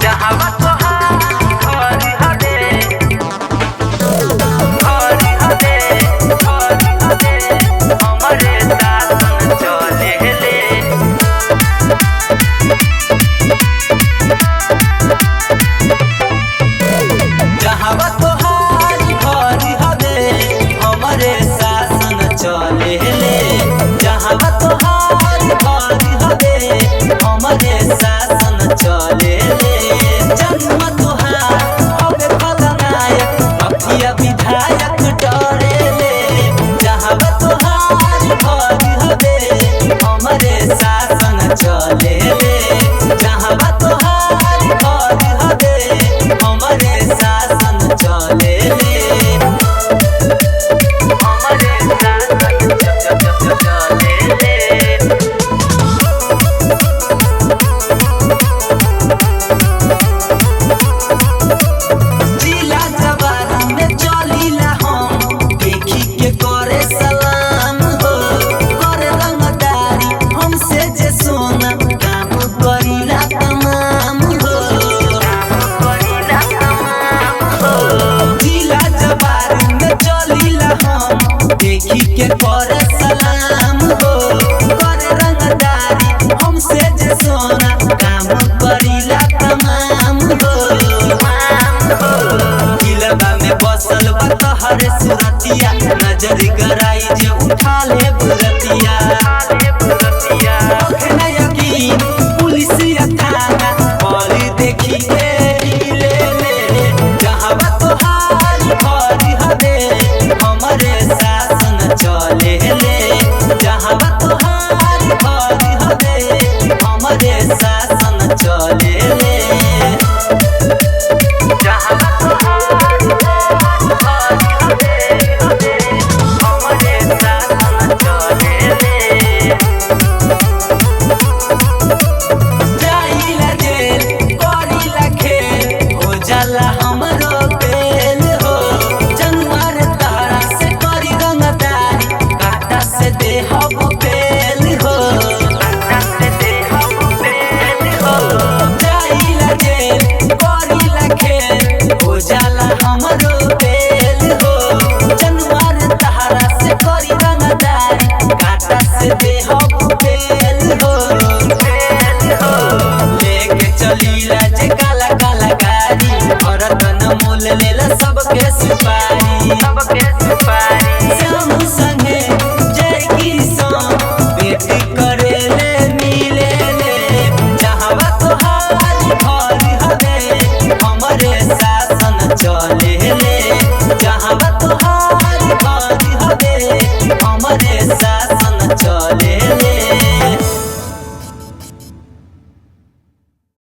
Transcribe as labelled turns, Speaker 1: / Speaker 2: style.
Speaker 1: जहावा तोहार घर हवे, घर हवे, घर हवे, हमरे शासन चलेले। जहावा तोहार घर हवे, हमरे शासन चलेले। जहावा तोहार घर हवे, हमरे शासन चलेले। जन्म तोहार हवे खलनायक, माफिया विधायक डरेले। जहावा तोहार घर हवे, हमरे शासन चलेले। जहावा तोहार घर हवे, हमरे शासन चलेले। हमरे शासन चलेले। जिला जवारा में चलीला हम, देखी के करे सलाम हो। करे रंगदारी हमसे जे सोना, काम करीला तमाम हो। करीला तमाम हो। जिला जवारा में चलीला हम, देखी के करे सलाम हो। करे रंगदारी हमसे जे सोना, काम करीला तमाम हो। दिलवा में बसल बा तोहरे सुरतिया, नजर गराई जे उठा ले बुरतिया। ओखे नया